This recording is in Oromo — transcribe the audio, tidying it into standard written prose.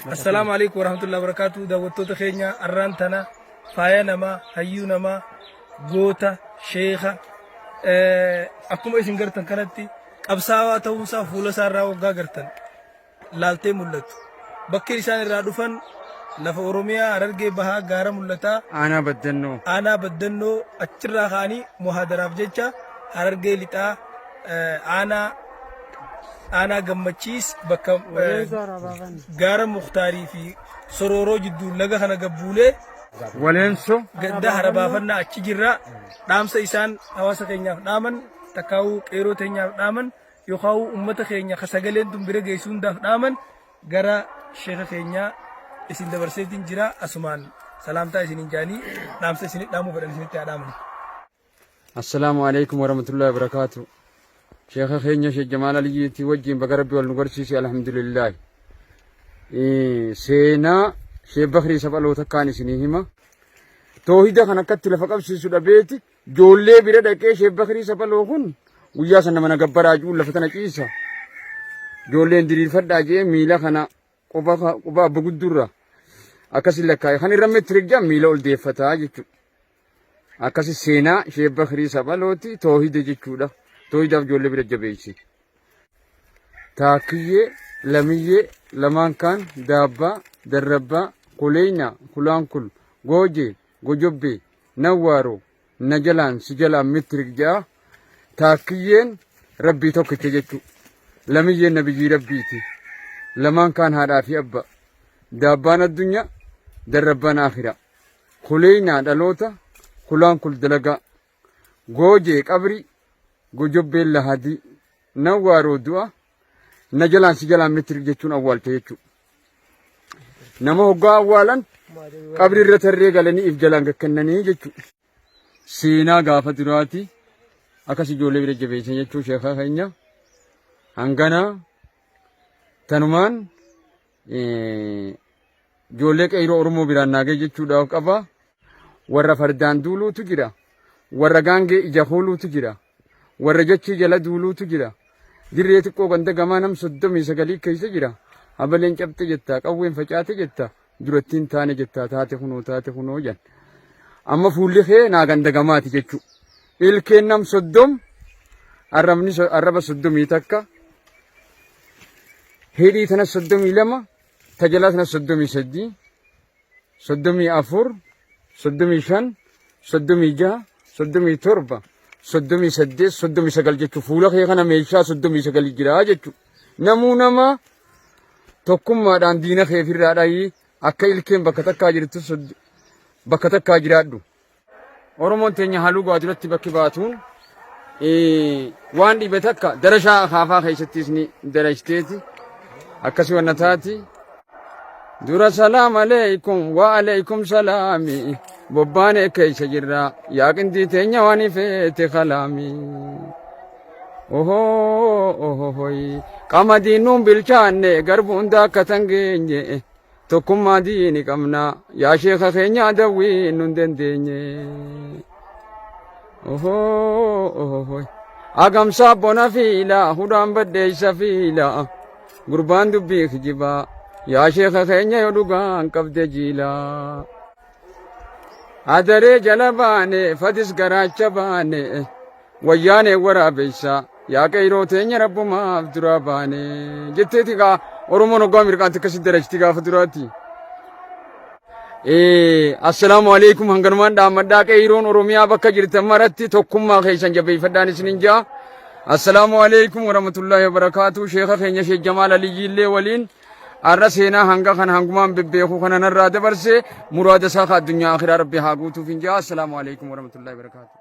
Assalaamu alaikum warahmatullahi wabarakatuh. Daawwattoota keenya, arraan tana faaya namaa, hayyuu namaa, goota, sheekha, akkuma isin gartan kanatti qabsaawaa ta'uusaa fuula isaa irraa waggaa gartan laaltee mul'atu. Bakki isaan irraa dhufan lafa Oromiyaa Harargee Bahaa gaara mul'ataa. Aanaa Baddannoo. Aanaa Baddannoo achirraa ka'anii muhaadaraaf jecha Harargee Lixaa aanaa Gammachiis bakka gaara Muktaarii fi Sorooroo jidduu laga kana gabbuulee Waleenso. Gadda harabaafannaa achi jirra. Dhaamsa isaan hawaasa keenyaaf dhaaman, takkaa'uu qeeroo teenyaaf dhaaman, yookaan uummata keenya ka sagaleen tun bira geessu hundaaf dhaaman gara sheeka keenyaa isin dabarseetiin jira. Asumaan salaamtaa isiniin jaanii dhaamsa isinit dhaamuu fedhan isinitti haa dhaaman. Assalaamu alaikum warahmatullahi wabarakatuh. Sheekha keenya Sheekh Jamaal Aliyyiitii wajjin baga Rabbi wal nu garsiise, alhamdulillah. Seenaa Sheekh Bakrii Saphaloo takkaan isinii hima. Toohida kan akkatti lafa qabsiisu dhabeeti ijoollee bira dhaqee Sheekh Bakrii Saphaloo kun guyyaa sana mana gabbaraa jiru lafa tana ciisa. Ijoolleen diriirfadhaa jee miila kana quba quba abba guddurra akkasi lakkaa'e kan irra meetirik jaa miila ol deeffataa jechuudha. Akkasi seenaa Sheekh Bakrii Saphalooti toohida jechuudha. Toohidaaf ijoollee bira jabeessi. Taakkiyyee, lamiyyee, lamaan kaan, daabbaa, darrabbaa, kuleeyna, kulaankul, goojee, gojobbee, nawwaaroo, na jalaan si jalaan mittirik ja'a. Taakkiyyeen rabbii tokkicha jechuu. Lamiyyeen nabiyyii rabbiiti. Lamaan kaan haadhaa fi abba. Daabbaan addunyaa, darrabbaan aakhira. Kuleeynaa dhaloota, kulaankul dalagaa. Goojee qabrii, gojobbeen lahadii. Nawwaaroo du'a, na jalaan si jalaan mittirik jechuun awwaalcha jechuudha. Nama hoggaa awwaalan qabri irra tarree galanii if jalaan gakkennanii jechuudha. Seenaa gaafa duraati akkas ijoollee bira jabeessan jechuu sheekaa keenya hangana tanumaan ijoollee qeyroo Oromoo biraan naagee jechuudhaaf qaba. Warra fardaan duuluutu jira. Warra gaangee ija kuuluutu jira. Warra jachii jala duuluutu jira. Dirree xiqqoo ganda gamaa nam 39 keessa jira. Habaleen cabxe jetta, qawween facaate jetta, durattiin taane jetta, taate kunoo taate kunoo jan. Amma fuulli kee naa ganda gamaati jechuu. Ilkeen nam 30, arrabni arraba 31, hidhii tana 32, tajalaa tana 33, 34, 35, 36, 37, 38, 39 jechuun fuula kee kana meeshaa 39 jira jechuudha. Namuu nama tokkummaadhaan diina kee ofirraa dhahii akka ilkeen bakka takkaa jirtu bakka takkaa jiraadhu. Oromoon teenya halluu gaa duratti bakki baatuun waan dhibe takka darashaa akaafaa keessattis ni darashiteeti. Akkasii wanna taati. Dura salaam aleekum wa aleekum salaami bobbaane keessa jirra yaa qindii teenya waan ifeete kalaami. Ohoo ohohoi qamadiin nuun bilchaanne garbuun daakkatan geenye. Tokkummaa diini qabna yaa sheeka keenya adawwii nun dandeenye. Ohoo ohohoi. Agamsaa bona fiila hudhaan baddeessa fiila gurbaan dubbii kijibaa yaa sheeka keenya yoo dhugaan qabde jiila. Adaree jala baane fadis garaacha baane wayyaanee waraabessa yaa qeyroo teenya rabbumaaf duraa baane jetteeti gaa Oromoon hoggaa mirqaanti akkasitti darachti gaafa duraatti. Assalaamu alaikum, hanganumaan dhaammadhaa. Qeeyroon Oromiyaa bakka jirtan maratti tokkummaa keessan jabeeffadhaan isinin jaa. Assalaamu alaikum warahmatullahi wabarakaatu. Sheeka keenya Sheek Jamaal Aliyyiillee waliin har'a seenaa hanga kana hangumaan bebbeeku kana narraa dabarse muraada isaa ka addunyaa akhiraa rabbi haa guutuuf hin jaa. Assalaamu alaikum warahmatullahi wabarakaatu.